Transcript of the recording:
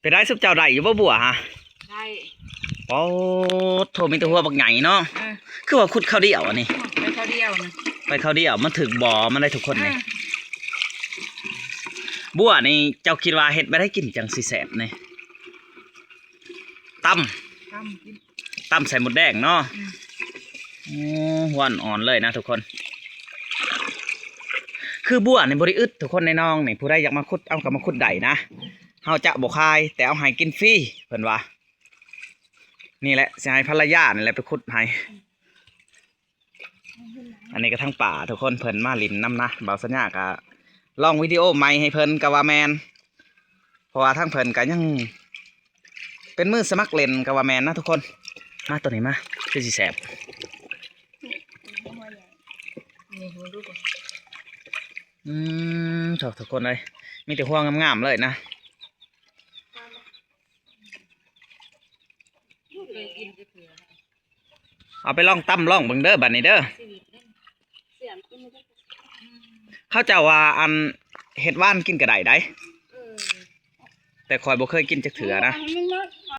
ເປັນໄດ້ ຊຸມເຈົ້າໄດ້ຢູ່ບໍ່ບົວຫະ? ໄດ້. ໂອ້ໂທ ມີແຕ່ຫົວບັກໃຫຍ່ເນາະ. ເອີ ຄືວ່າຂຸດຄາວດຽວອັນນີ້ ໄປຄາວດຽວນະ ໄປຄາວດຽວ ມັນຖືກບໍ່ມັນໄດ້ທຸກຄົນນີ້. ເອີ ບົວນີ້ເຈົ້າຄິດວ່າເຮັດແບບໃດກິນຈັ່ງຊິແຊບນີ້? ຕຳ ຕຳກິນ ຕຳໃສ່ມົດແດງເນາະ. ອືມ ໂອ້ ຫົວອ່ອນໆເລີຍນະທຸກຄົນ. ຄືບົວນີ້ບໍ່ໄດ້ອຶດທຸກຄົນໃນໜອງນີ້ ຜູ້ໃດຢາກມາຂຸດເອົາກໍມາຂຸດໄດ້ນະ. ເຮົາຈະບໍ່ຂາຍ ແຕ່ເອົາໃຫ້ກິນຟຣີເພິ່ນວ່າ. ນີ້ແຫຼະ ຊິໃຫ້ພັນລະຍານີ້ແຫຼະໄປຂຸດໃຫ້. ອັນນີ້ກໍທັງປ້າທຸກຄົນ ເພິ່ນມາຫຼິ້ນນຳນະ. ບ່າວສັນຍາກໍລອງວິດີໂອໃໝ່ໃຫ້ເພິ່ນກໍວ່າແມ່ນ ເພາະວ່າທາງເພິ່ນກໍຍັງເປັນມືສະໝັກຫຼິ້ນກໍວ່າແມ່ນນະທຸກຄົນ. ມາ ໂຕນີ້ມາ ຄືຊິແຊບ. ນີ້ ເບິ່ງດູກ່ອນ. ອືມ ໂທ້ ທຸກຄົນເອີຍ ມີແຕ່ຫົວງາມໆເລີຍນະ. ບໍ່ເຄີຍກິນຈັກເທື່ອ. ເອົາໄປລອງຕຳລອງເບິ່ງເດີ ບັດນີ້ເດີ. ຊີວິດເດ້ ເຊື່ອມກິນມາຈັກ ເຂົາເຈົ້າວ່າອັນເຮັດຫວານກິນກໍໄດ້ໃດ. ເອີ ແຕ່ຂ້ອຍບໍ່ເຄີຍກິນຈັກເທື່ອນະ.